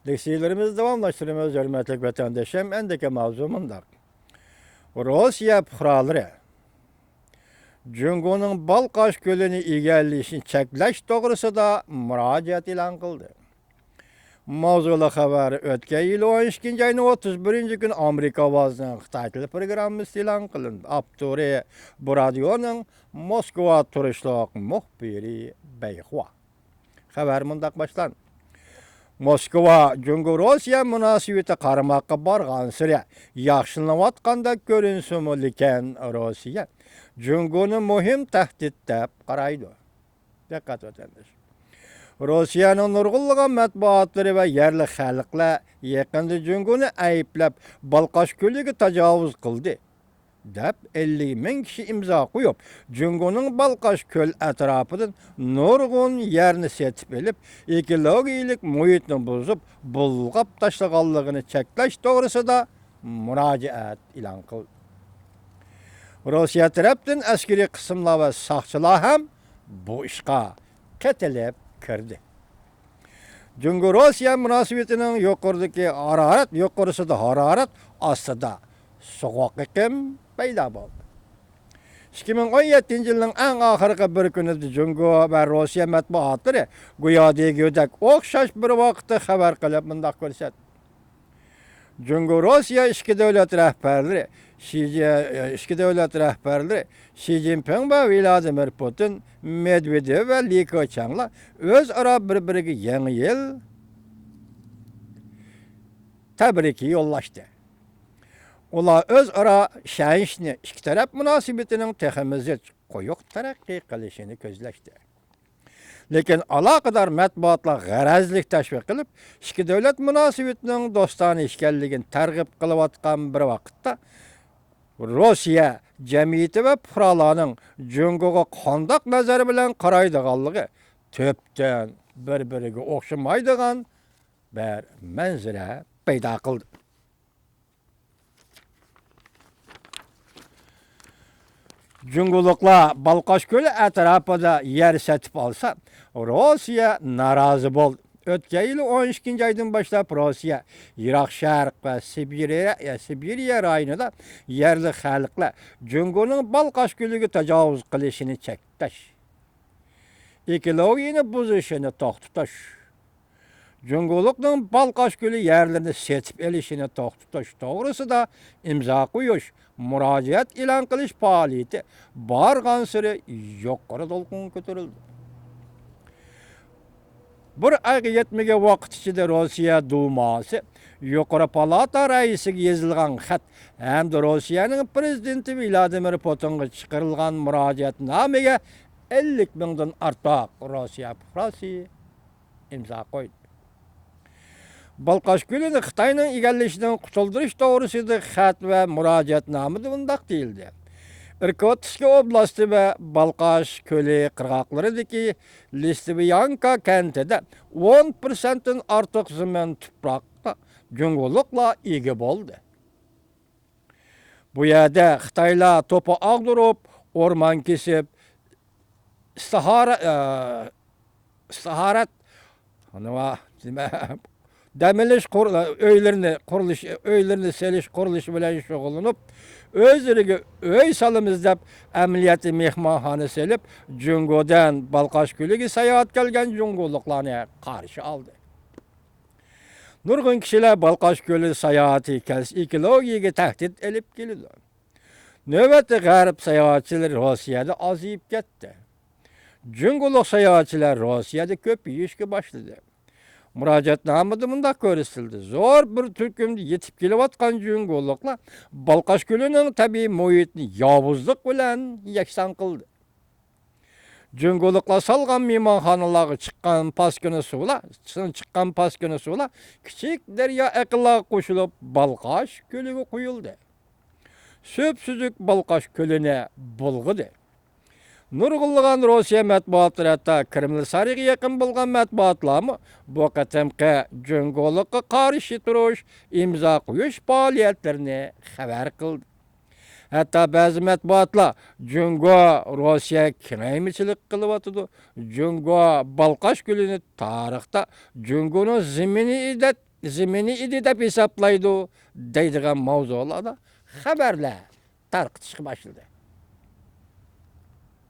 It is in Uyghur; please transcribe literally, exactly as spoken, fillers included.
لېكسىيەلىرىمىزنى داۋاملاشتۇرىمىز، ھۆرمەتلىك ۋەتەندىشىم. ئەندىكى ماۋزۇ مۇنداق. روسىيە پۇقرالىرى جۇڭگونىڭ بالقاش كۆلىنى ئىگىلىشىنى چەكلەش توغرىسىدا مۇراجىئەت ئېلان قىلدى. ماۋزۇلۇق خەۋەر ئۆتكەن يىل ئون ئىككىنچى ئاينىڭ ئوتتۇز بىرىنچى كۈنى ئامېرىكا ئاۋازىنىڭ خىتاي تىلى پروگراممىسىدا ئېلان قىلىندى. ئاپتورى بۇ رادىيونىڭ موسكۋا تۇرۇشلۇق مۇخبىرى بەيخۇا. خەۋەر مۇنداق باشلاندى. موسكۋا، جۇڭگو روسىيە مۇناسىۋىتى قارىماققا بارغانسېرى ياخشىلىنىۋاتقاندەك كۆرۈنسىمۇ، لېكىن روسىيە جۇڭگونى مۇھىم تەھدىت دەپ قارايدۇ. دىققەت ۋەتەنداش. روسىيەنىڭ نۇرغۇنلىغان مەتبۇئاتلىرى ۋە يەرلىك خەلقلەر يېقىندا جۇڭگونى ئەيىبلەپ، بالقاش كۆلىگە تاجاۋۇز قىلدى، دەپ ئەللىك مىڭ كىشى ئىمزا قويۇپ، جۇڭگونىڭ بالقاش كۆل ئەتراپىدىن نۇرغۇن يەرنى سېتىپ ئېلىپ، ئېكولوگىيەلىك مۇھىتنى بۇزۇپ، بۇلغاپ تاشلىغانلىقىنى چەكلەش توغرىسىدا مۇراجىئەت ئېلان قىلدى. روسىيە تەرەپتىن ئەسكىرىي قىسىملار ۋە ساقچىلار ھەم بۇ ئىشقا قېتىلىپ كىردى. جۇڭگو روسىيە مۇناسىۋىتىنىڭ يۇقىرىدىكى ھارارەت يۇقىرىسىدا، ھارارەت ئاستىدا سوغۇق ئېقىم پەيدا بولدى. ئىككى مىڭ ئون يەتتىنچى يىلنىڭ ئەڭ ئاخىرقى بىر كۈنىدە جۇڭگو ۋە روسىيە مەتبۇئاتلىرى گويا دېگۈدەك ئوخشاش بىر ۋاقىتتا خەۋەر قىلىپ مۇنداق كۆرسەتتى. جۇڭگو روسىيە ئىككى دۆلەت رەھبەرلىرى شى جى-، ئىككى دۆلەت رەھبەرلىرى شى جىنپىڭ ۋە ۋلادىمىر پۇتىن، مېدۋېدېۋ ۋە لى كېچياڭلار ئۆزئارا بىر-بىرىگە يېڭى يىل تەبرىكى يوللاشتى. ئۇلار ئۆزئارا ئىشەنچنى، ئىككى تەرەپ مۇناسىۋىتىنىڭ تېخىمۇ زىچ، قويۇق تەرەققىي قىلىشىنى كۆزلەشتى. لېكىن ئالاقىدار مەتبۇئاتلار غەرەزلىك تەشۋىق قىلىپ، ئىككى دۆلەت مۇناسىۋىتىنىڭ دوستانە ئىكەنلىكىنى تەرغىب قىلىۋاتقان بىر ۋاقىتتا، روسىيە جەمئىيىتى ۋە پۇقرالارنىڭ جۇڭگوغا قانداق نەزەر بىلەن قارايدىغانلىقى تۈپتىن بىر-بىرىگە ئوخشىمايدىغان بىر مەنزىرە پەيدا قىلدى. جۇڭگولۇقلار بالقاش كۆلى ئەتراپىدا يەر سېتىپ ئالسا، روسىيە نارازى بولدى. ئۆتكەن يىلى ئون ئىككىنچى ئايدىن باشلاپ روسىيە يىراق شەرق ۋە سىبىرىيە، سىبىرىيە رايونىدا يەرلىك خەلقلەر جۇڭگونىڭ بالقاش كۆلىگە تاجاۋۇز قىلىشىنى چەكلەش، ئېكولوگىيەنى بۇزۇشىنى توختىتىش، جۇڭگولۇقنىڭ بالقاش كۆلى يەرلىرىنى سېتىپ ئېلىشىنى توختىتىش توغرىسىدا ئىمزا قويۇش، مۇراجىئەت ئېلان قىلىش پائالىيىتى بارغانسېرى يۇقىرى دولقۇنغا كۆتۈرۈلدى. بىر ئايغا يەتمىگەن ۋاقىت ئىچىدە روسىيە دۇماسى يۇقىرى پالاتا رەئىسىگە يېزىلغان خەت ھەمدە روسىيەنىڭ پىرېزىدېنتى ۋلادىمىر پۇتىنغا چىقىرىلغان مۇراجىئەتنامىگە ئەللىك مىڭدىن ئارتۇق روسىيە پۇقراسى ئىمزا قويدى. بالقاش كۆلىنى خىتاينىڭ ئىگىلىشىدىن قۇتۇلدۇرۇش توغرىسىدا خەت ۋە مۇراجىئەتنامىدە مۇنداق دېيىلدى: ئىركۇتسك ئوبلاستى ۋە بالقاش كۆلى قىرغاقلىرىدىكى لىستۋيانكا كەنتىدە ئون پىرسەنتتىن ئارتۇق زېمىن تۇپراققا جۇڭگولۇقلار ئىگە بولدى. بۇ يەردە خىتايلار توپا ئاغدۇرۇپ، ئورمان كېسىپ، ئىستىھارە-، ئە، ئىستىھارەت، نېمە، نېمە، دەم ئېلىش قۇر-، ئۆيلىرىنى قۇرۇلۇش، ئۆيلىرىنى سېلىش قۇرۇلۇشى بىلەن شۇغۇللىنىپ، ئۆزلىرىگە ئۆي سالىمىز دەپ، ئەمەلىيەتتە مېھمانخانا سېلىپ، جۇڭگودىن بالقاش كۆلىگە ساياھەتكە كەلگەن جۇڭگولۇقلارنى قارشى ئالدى. نۇرغۇن كىشىلەر بالقاش كۆلى ساياھىتىگە كەلسە، ئېكولوگىيەگە تەھدىت ئېلىپ كېلىدۇ. نۆۋەتتە غەرب ساياھەتچىلىرى روسىيەدە ئازىيىپ كەتتى. جۇڭگولۇق ساياھەتچىلەر روسىيەدە كۆپىيىشكە باشلىدى. مۇراجىئەتنامىدە مۇنداق كۆرسىتىلدى: زور بىر تۈركۈمدە يېتىپ كېلىۋاتقان جۇڭگولۇقلار بالقاش كۆلىنىڭ تەبىئىي مۇھىتىنى ياۋۇزلۇق بىلەن يەكسان قىلدى. جۇڭگولۇقلار سالغان مېھمانخانىلارغا چىققان پاسكىنا سۇلار، چىققان پاسكىنا سۇلار كىچىك دەريا ئېقىنلارغا قوشۇلۇپ، بالقاش كۆلىگە قۇيۇلدى. سۈپسۈزۈك بالقاش كۆلىنى بۇلغىدى. نۇرغۇنلىغان روسىيە مەتبۇئاتلىرى، ھەتتا كرېمىل سارىيىغا يېقىن بولغان مەتبۇئاتلارمۇ بۇ قېتىمقى جۇڭگولۇققا قارشى تۇرۇش، ئىمزا قويۇش پائالىيەتلىرىنى خەۋەر قىلدى. ھەتتا بەزى مەتبۇئاتلار جۇڭگو روسىيە كېڭەيمىچىلىك قىلىۋاتىدۇ، جۇڭگو بالقاش كۆلىنى تارىختا جۇڭگونىڭ زېمىنى دەپ زېمىنى ئىدى دەپ ھېسابلايدۇ دەيدىغان ماۋزۇلاردا خەۋەرلەر تارقىتىشقا باشلىدى.